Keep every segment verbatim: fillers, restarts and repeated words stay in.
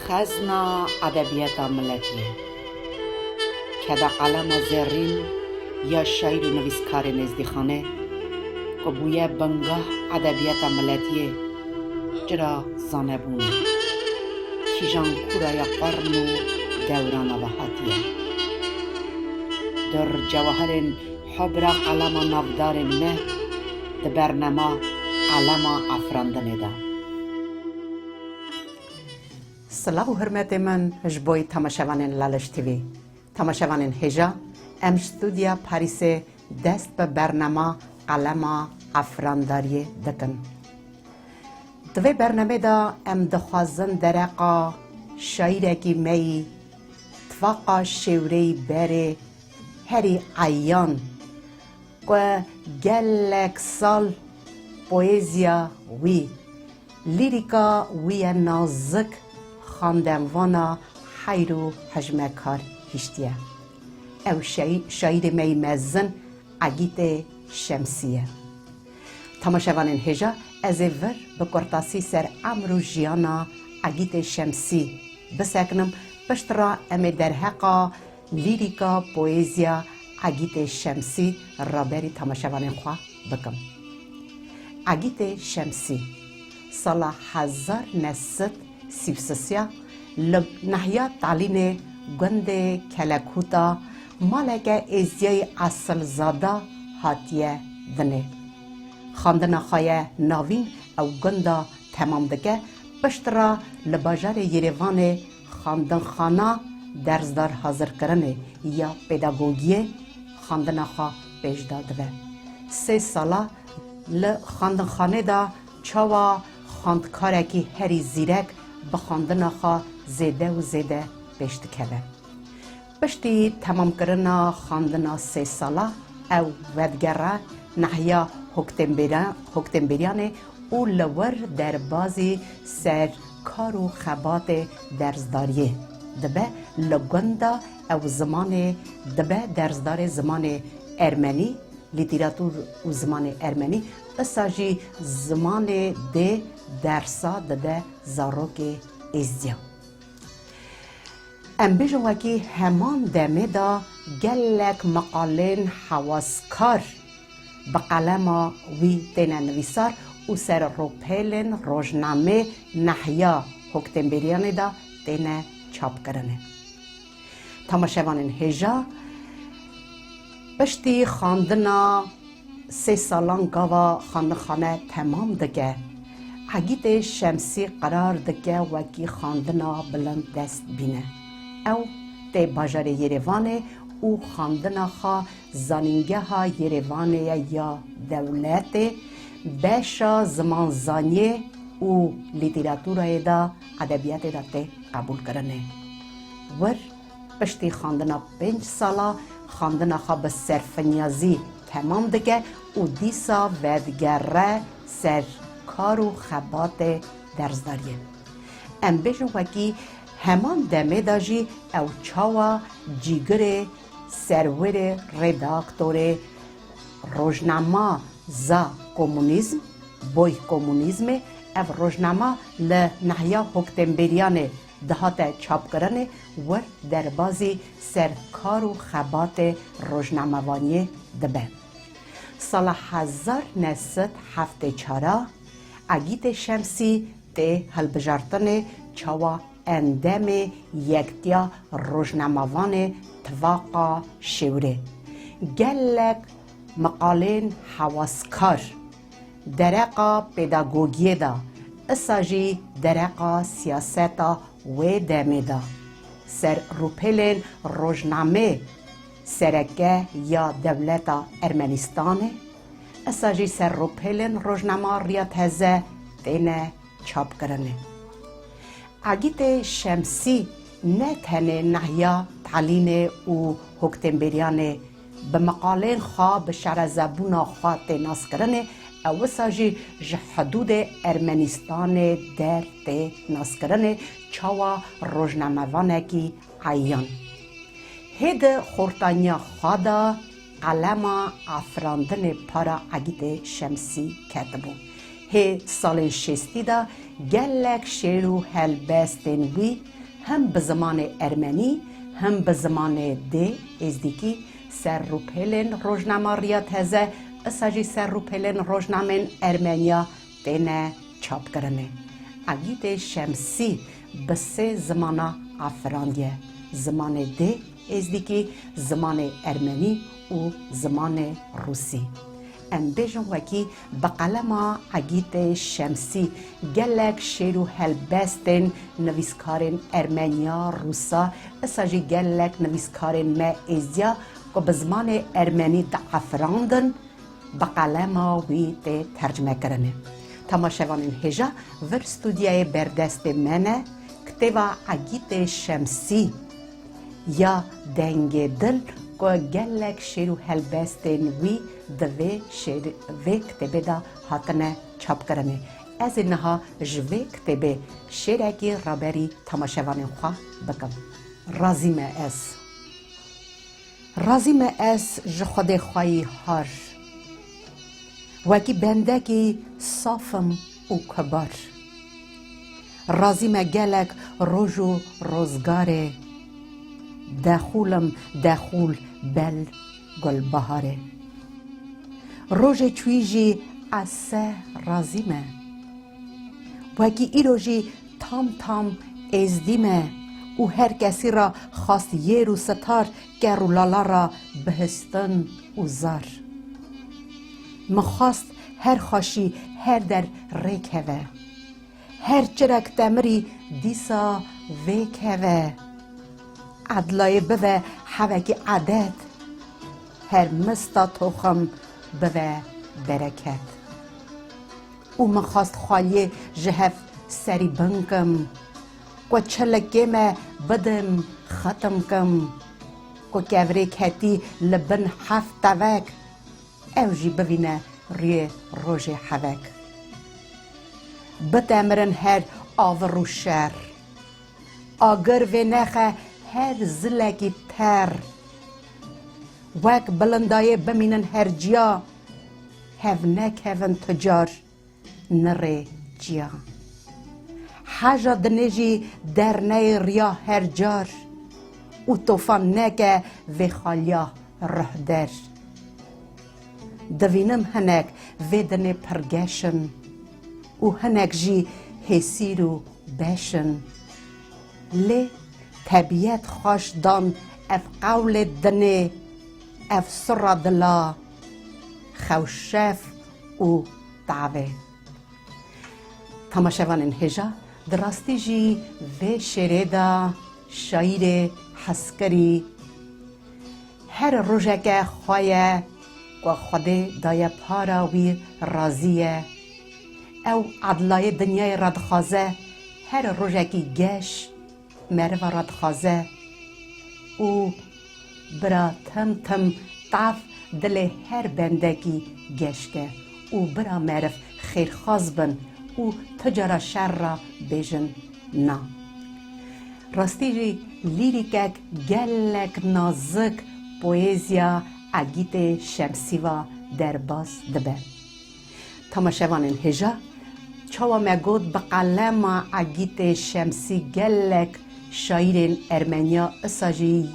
Xezna edebiyata miletiyê. Keda qelema zerrîn ya şaîr û nivîskarê Nêzdîxanê, ku bûye bingah edebiyata miletiyê, çira zanebûn e. Kîjan kûraya qern û dewrana ve hatiye. Dir cewahirên xwe bira qelema navdarên me di bernema Qelema Afirandinê de. Silav û hurmetê min ji bo temaşevanên Laliş T V. Temaşevanên hêja, em ji stûdya Parîsê dest bi bernema Qelema Afirandariyê dikin. Di vê bernemê de em dixwazin dereqa şaîrekî me yî, tifaqa şêwreyî berê herî eyan, ku gelek sal poeziya wî, lîrîka wî ye nazik, xandenvana heyr û hejmekar hiştiye. Ew şaî-, şaîrê me yî mezin Egîtê Şemsî ye. Temaşevanên hêja, ez ê vir bi kurtasî ser emr û jiyana Egîtê Şemsî bisekinim, piştre em ê derheqa lîrîka, poeziya Egîtê Şemsî raberî temaşevanên xwe bikim. Egîtê Şemsî, sala hezar neh sed sî û sisiya li nahiya Talînê gundê Kelekûta maleke êziyayî esilzada hatiye dinê. Xwendina xwe ye navîn ew gunda temam dike, piştre li bajarê Yêrêvanê xwendinxana dersdarhazirkirinê ya pedagogiyê xwendina xwe pêş de dibe. Sê sala li xwendinxanê de çawa xwendkarekî herî zîrek bi xwendina xwe zêde û zêde pêş dikeve. Piştî temamkirina xwendina sê sala, ew vedigere nahiya Hoktembêra-, Hoktembêriyanê û li wir derbazî ser kar û xebatê dersdariyê dibe. Li gund de ew zimanê dibe dersdarê zimanê ermenî, lîteratûr û zimanê ermenî, isa jî zimanê dê dersa dide zarokê êzdiya. Em bêjin wekî heman demê de gelek meqalên hewaskar bi qelema wî têne nivîsar û ser rûpelên rojnamê nahiya Hoktembêriyanê de têne çapkirinê. Temaşevanên hêja, piştî xwendina sê salan gava xwendinxane temam dike, Egîtê Şemsî qerar dike wekî xwendina bilind dest bîne. Ew tê bajarê Yêrêvanê û xwendina xwe zanîngeha Yêrêvanê ye ya dewletê, beşa zimanzaniyê û lîteratûrayê de, edebiyatê de tê qebûlkirinê. Wir piştî xwendina pênc sala xwendina xwe bi serfinyazî temam dike û dîsa vedigere ser kar û xebatê dersdariyê. Em bêjin wekî heman demê de jî ew çawa cîgirê serwerê redaktorê rojnama Za Komunîzm, Boy Komunîzmê, ev rojnama li nahiya Hoktembêriyanê dihate çapkirinê, wir derbazî ser kar û xebatê rojnamevaniyê dibe. Sala hezar neh sed heftê çar a Egîtê Şemsî tê hilbijartinê çawa endemê Yektiya Rojnamevanê Tifaqa Şêwrê. Gelek meqalên hewaskar dereqa pedagogiyê de, isa jî dereqa siyaseta wê demê de, ser rûpelên rojnamê sereke ya dewleta Ermenîstanê, isa jî ser rûpelên rojnama Riya Teze têne çapkirinê. Egîtê Şemsî ne tenê nahiya Talînê û Hoktembêriyanê bi meqalên xwe, bi şarezebûna xwe tê naskirinê, ew wisa jî ji hidûdê Ermenîstanê der tê naskirinê, çawa rojnamevanekî eyan. Hê di xortaniya xwe de qelema afirandinê para Egîtê Şemsî ketibû. Hê salên şêstî de gelek şêr û helbestên wî Him bi zimanê ermenî, him bi zimanê dê êzdîkî ser rûpelên rojnama Riya Teze, isa jî ser rûpelên rojnamên Ermeniya têne çapkirinê. Egîtê Şemsî bi sê zimana afirandiye, zimanê dê êzdîkî, zimanê ermenî û zimanê rûsî. Em bêjin wekî bi qelema Egîtê Şemsî gelek şêr û helbestên nivîskarên ermeniya, rûsa, isa jî gelek nivîskarên me êzdiya ku bi zimanê ermenî diafirandin, bi qelema wî tê tercmekirinê. Temaşevanên hêja, vir stûdyayê berdestê me ne kitêba Egîtê Şemsî ya Dengê Dil ku gelek şêr û helbestên wî di vê şêr-, vê kitêbê de hatine çapkirinê. Ez ê niha ji vê kitêbê şêrekî raberî temaşevanên xwe bikim. Razî me ez. Razî me ez ji Xwedê xweyî har, wekî bendekî saf im û kibar. Razî me gelek roj û rozgarê, dexûl im dexûl bel gulbaharê. Rojê çûyî jî ez se razî me. Wekî îro jî tam tam êzdî me û her kesî ra xwast yêr û sitar, ker û lala ra bihistin û zar. Min xwast her xweşî her der rêkeve. Her çirek temirî dîsa vêkeve. Edlayê bive hevekî edet. Her mista toxim bive bereket. Û min xwast xwaliyê ji hev serî binkim. Ku çilikê me bidim, xetim kim. Ku kevirê ketî li bin heft tevek, ew jî bivîne rûyê rojê hevek. Bitemirin her avir û şer. Agir vênexe her zilekî ter. Wek bilindayê bimînin her ciya. Hev nekevin tu car nirê ciya. Heja dinê jî derneyê riya her car û tofan neke vê xaliya ruhder. Divînim hinek vê dinê pir geş in û hinek jî hêsîr û beş in. Lê tebîet xweş dan ev qewlê dinê, ev sirra dila, xewşef û tavê. Temaşevanên hêja, di rastî jî vê şêrê de şaîrê hezkirî her rojeke xwe ye ku Xwedê daye para wî razî ye. Ew edlayê dinyayê radixwaze, her rojekî geş meriva radixwaze û bira tim tim tav dilê her bendekî geşke û bira meriv xêrxwaz bin û tu cara şer ra bêjin na. Rastî jî lîrîkek gelek nazik poeziya Egîtê Şemsî va derbas dibe. Temaşevanên hêja, çawa me got bi qelema Egîtê Şemsî gelek şaîrên ermeniya isa jî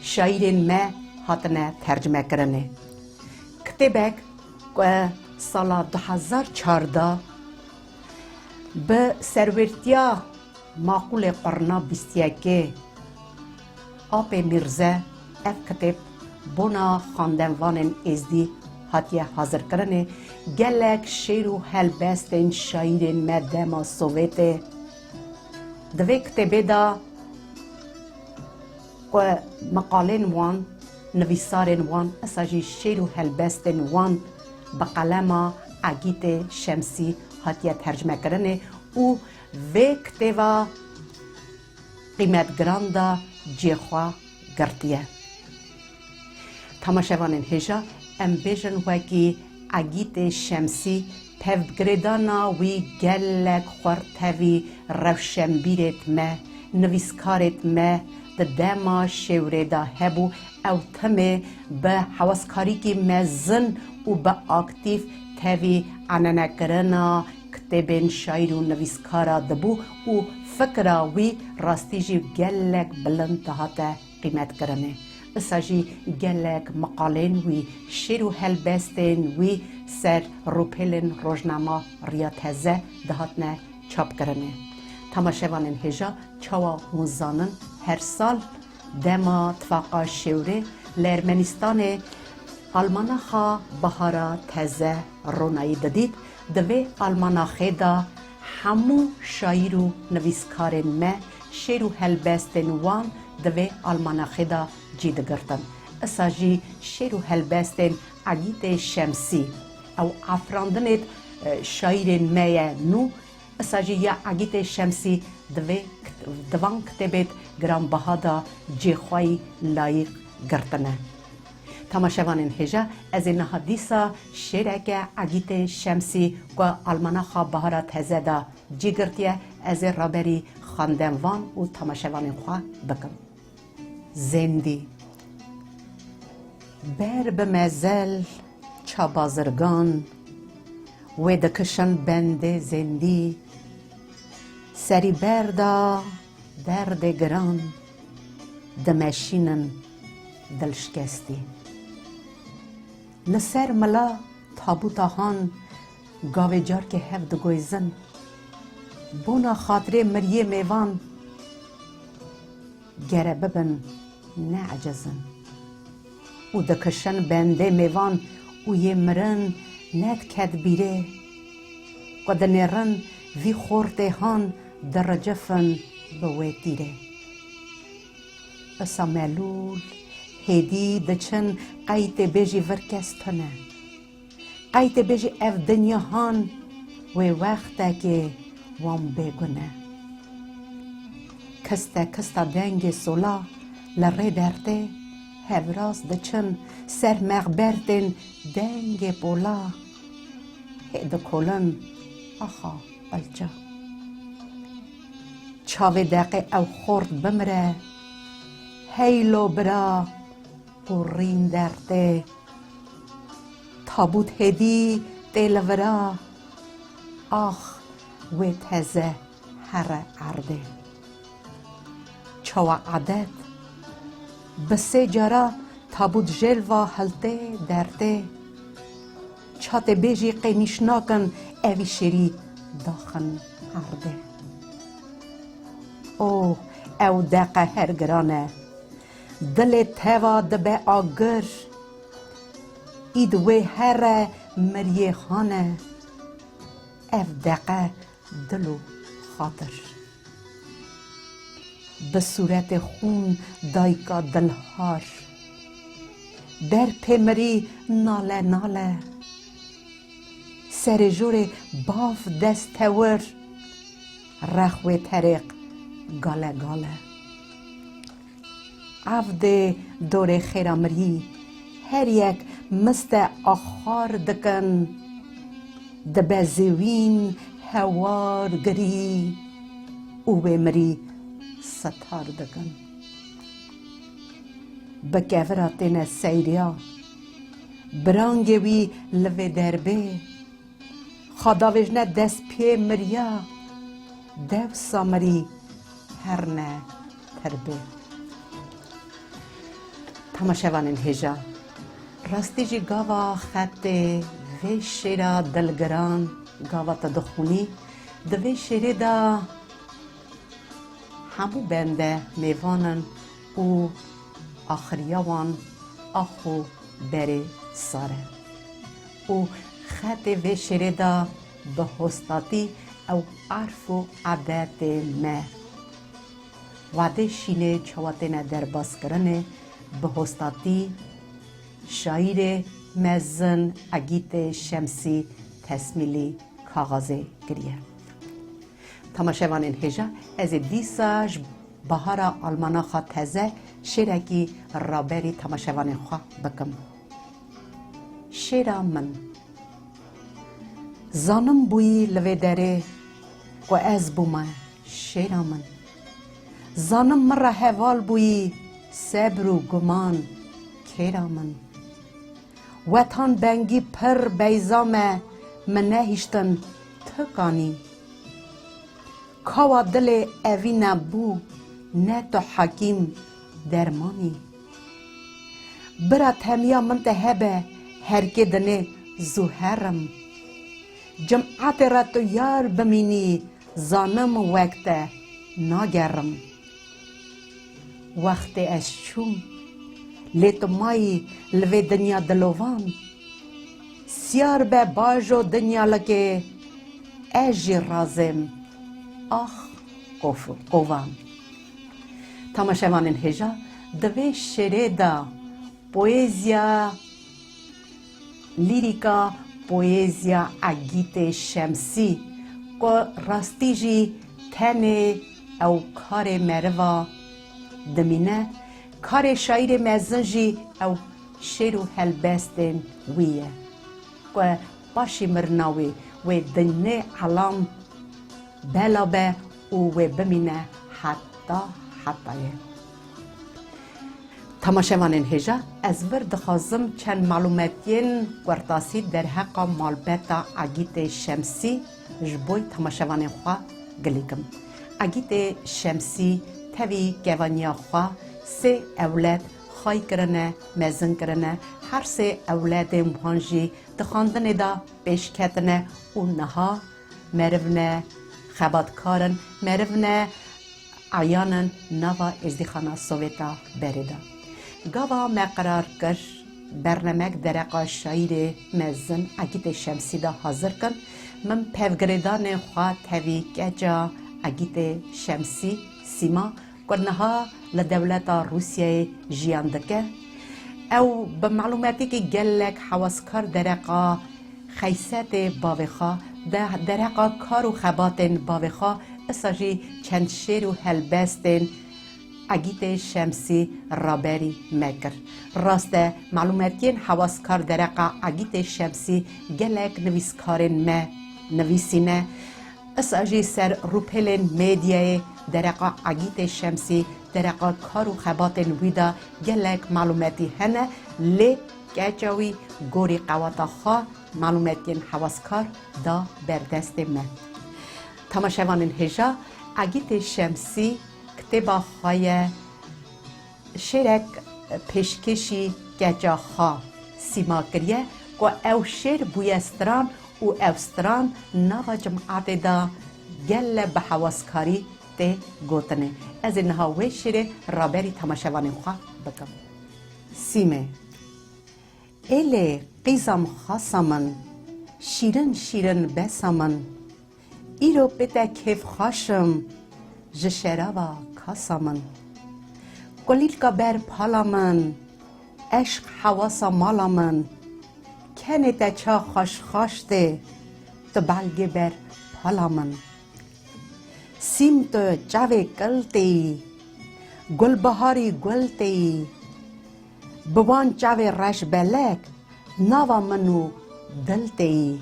şaîrên me hatine tercmekirinê. Kitêbek ku sala du hezar çardeh bi serwêrtiya Maqûlê qurna bîst yekê Apê Mîrze ev kitêb bona xandenvanên êzdî hatiye hazirkirinê, gelek şêr û helbestên şaîrên me dema Sovêtê. Di vê kitêbê de ku meqalên wan, nivîsarên wan, isa jî şêr û helbestên wan bi qelema Egîtê Şemsî hatiye tercmekirinê û vê kitêba qîmetgiran de cihê xwe girtiye. Temaşevanên hêja, em bêjin wekî Egîtê Şemsî tevgirêdana wî gelek xurt tevî rewşenbîrêt me, nivîskarêt me di dema şêwrê de hebû, ew timê bi hewaskarîkî mezin û bi aktîf tevî enenekirina kitêbên şaîr û nivîskara dibû û fikra wî rastî jî gelek bilind dihate qîmetkirinê. Isa jî gelek meqalên wî, şêr û helbestên wî ser rûpelên rojnama Riya Teze dihatine çapkirinê. Temaşevanên hêja, çawa hûn zanin, her sal dema Tifaqa Şêwrê li Ermenistanê Almanaxa Bahara Teze ronayî didît, di vê almanaxê de hemû şaîr û nivîskarên me şêr û helbestên wan di vê almanaxê de cî digirtin. Isa jî şêr û helbestên Egîtê Şemsî, ew afirandinê, e, şaîrên me ye nû, isa jî ya Egîtê Şemsî di vê kit-, di van kitêbêt giranbaha de cê xwe yî layîq girtine. Temaşevanên hêja, ez ê niha dîsa şêreke Egîtê Şemsî ku Almanaxa Bahara Teze de cî girtiye, ez ê raberî xwendenvan û temaşevanên xwe bikim. Zêndî. Ber bi mezel ça bazirgan, wê dikişin bendê zêndî. Serî berda derdê giran, dimeşînin dilşikestî. Li ser mila tabûta han, gavê carkê hev digoyzin. Bona xatirê miriyê mêvan, gere bibin ne eciz in. Û dikişin bendê mêvan û yê mirin nediket bîrê. Ku dinêrin vî xortê han, diricifin bi wê tîrê. Isa melûl, hêdî diçin, qey tê bêjî vir kes tune. Qey tê bêjî ev dinya han wê wextekê wan bêgun e. Kiste kista dengê sola li rê dertê, hevraz diçin ser mexbertên dengê pola. Hê dikolin axa qilça. Çavê deqê ew xort bimire, hey lo bira, qurrîn dertê. Tabût hêdî tê li vira, ax wê teze here erdê. Çawa edet, bi sê cara tabût jêlva hiltê dertê. Ça tê bêjî qêmîş nakin, evî şêrî daxin erdê. Oh, ew deqe her giran e. Dilê teva dibe agir. Îd wê here miriyê han e. Ev deqe dil û xatir. Bi sûretê xûn dayika dilhar. Derpê mirî nale nale. Serê jorê bav dest tewir. Rex wê terêq gale gale. Evdê dorê xêra mirî, her yek miste axar dikin, dibe zêwîn hewar girî û wê mirî sitar dikin. Bi kevira têne seyriya, bi rangê wî li vê derbê, Xwe davêjne destpiyê miriya, dewsa mirî herne terbê. Temaşevanên hêja, rastî jî gava xetê vê şêra dilgiran gava te dixwînî, di vê şêrê de hemû bende mêvan in û axiriya wan ax û berê sar e. Û xetê vê şêrê de bi hostatî ew erf û edetê me, wadê şînê çawa têne derbaskirinê, bi hostatî şaîrê mezin Egîtê Şemsî tesmîlî kaxezê kiriye. Temaşevanên hêja, ez ê dîsa ji Bahara Almanaxa Teze şêrekî raberî temaşevanên xwe bikim. Şêra min. Zanim bûyî li vê derê ku ez bûme şêra min. Zanim min re heval bûyî sebr û guman kêra min. Wetan bengî pir beyza me, min nehiştin tu kanî. Kawa dilê evîne bû, ne tu hekîm dermanî. Bira temiya min te hebe, herkê dinê zû herim. Cimatê re tu yar bimînî, zanim wek te nagerim. Wextê ez çûm, lê tu mayî li vê dinya dilovan. Siyar be bajo dinyalikê, ez jî razêm. Ax, kof-, kovan. Tamaşevanên hêja, di vê şêrê de poeziya, lîrîka, poeziya Egîtê Şemsî, ku rastî jî tenê ew karê meriva dimîne, karê şaîrê mezin jî ew şêr û helbestên wî ye, ku paşî mirina wî wê dinyê elam bela be û wê bimîne heta hetayê. Tamaşevanên hêja, ez vir dixwazim çend malûmetiyên kurtasî derheqa malbeta Egîtê Şemsî ji bo tamaşevanên xwe gilî kim. Egîtê Şemsî tevî kevaniya xwe sê ewled xway kirine, mezin kirine, her sê ewledên wan jî di xwendinê de pêş ketine û niha meriv ne xebatkar in, meriv ne eyan in nava êzdîxana Sovêta berê de. Gava me qerar kir bernemek dereqa şaîrê mezin Egîtê Şemsî de hazir kin, min pevgirêdanê xwe tevî keça Egîtê Şemsî, Sîma, ku niha li dewleta Rûsyayê jiyan dike. Ew bi malûmetîkî gelek hewaskar dereqa xeysetê bavê xwe, de-, dereqa kar û xebatên bavê xwe, isa jî çend şêr û helbestên Egîtê Şemsî raberî me kir. Rast e, malûmetiyên hewaskar dereqa Egîtê Şemsî gelek nivîskarên me nivîsîne. Isa jî ser rûpelên medyayê dereqa Egîtê Şemsî, dereqa kar û xebatên wî de gelek malûmetî hene, lê keça wî gorî qewata xwe malûmetiyên hewaskar da ber destê me. Tamaşevanên hêja, Egîtê Şemsî kitêba xwe ye, şêrek pêşkêşî keça xwe Sîma kiriye ku ew şêr bûye stran û ew stran nava cimatê de gele bi hewaskarî tê gotinê. Ez ê niha wê şêrê raberî temaşevanên xwe bikim. Sîmê. Êlê qîzam xasa min, şîrin şîrin besa min. Îro pê te kêfxweş im ji şerava kasa min. Kulîlka ber pala min, eşq hewasa mala min. Kenê te ça xweş xweş tê, tu belgê ber pala min. Sîm tu çavê kil têyî, gulbiharî gul têyî. Bi wan çavê reş belek, nava min û dil têyî.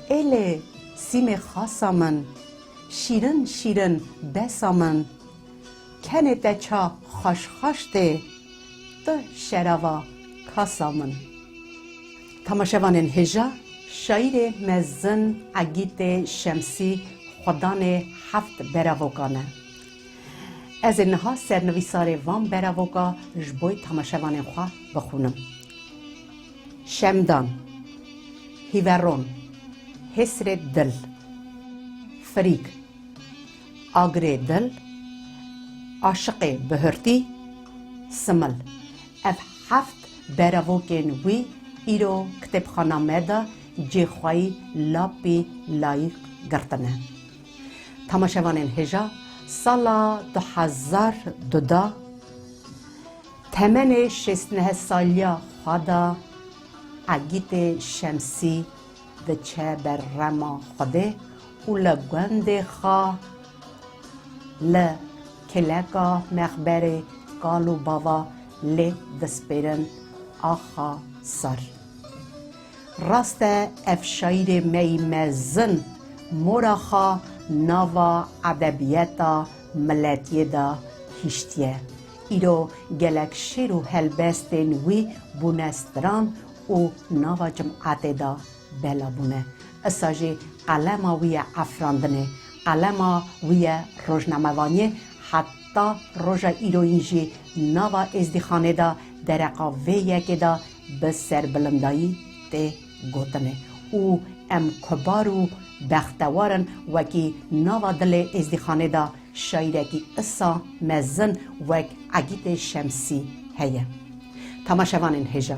Êlê sîmê xasa min, şîrin şîrin besa min. Kenê te ça xweş xweş tê, tu şerava kasa min. Tamaşevanên hêja, şaîrê mezin Egîtê Şemsî xwedanê heft beravokan e. Ez ê niha sernivîsarê van beravoka ji bo temaşevanên xwe bixwînim. Şemdan, Hîveron, Hêsrê Dil, Firîk, Agirê Dil, Aşiqê Bihurtî, Simil. Ev heft beravokên wî îro kitêbxana me de cê xwe yî lapî layîq girtine. Temaşevanên hêja, sala du hezar du de temenê şêst neh saliya xwe de Egîtê Şemsî diçe ber rema Xwedê û li gundê xwe, li kileka mexberê kal û bava lê dispêrin axa sar. Rast e, ev şaîrê me yî mezin mora xwe nava edebiyeta miletiyê de hiştiye. Îro gelek şêr û helbestên wî bûne stran û nava cimatê de bela bûne. Isa jî qelema wî ye efrandinê, qelema wî ye rojnamevaniyê, heta roja îroyîn jî nava êzdîxanê de dereqa vê yekê de bi serbilindayî tê gotinê û em kubar û bextewar in wekî nava dilê êzdîxanê de şairekî isa mezin wek Egîtê Şemsî heye. Temaşevanên hêja,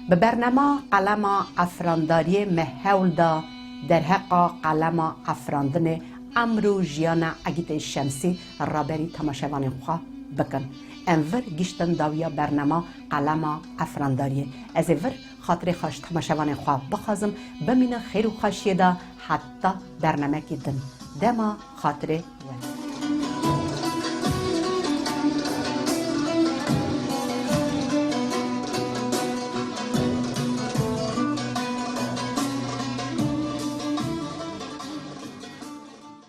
bi bernema Qelema Efrandariyê me hewl da derheqa qelema efrandinê, emr û jiyana Egîtê Şemsî raberî temaşevanên xwe bikin. Em vir giştin dawiya bernema Qelema Efrandariyê. Ez ê vir xatirê xwe ji temaşevanên xwe bixwazim, bimînin xêr û xweşiyê de heta bernamekî din. Dema xatirê we.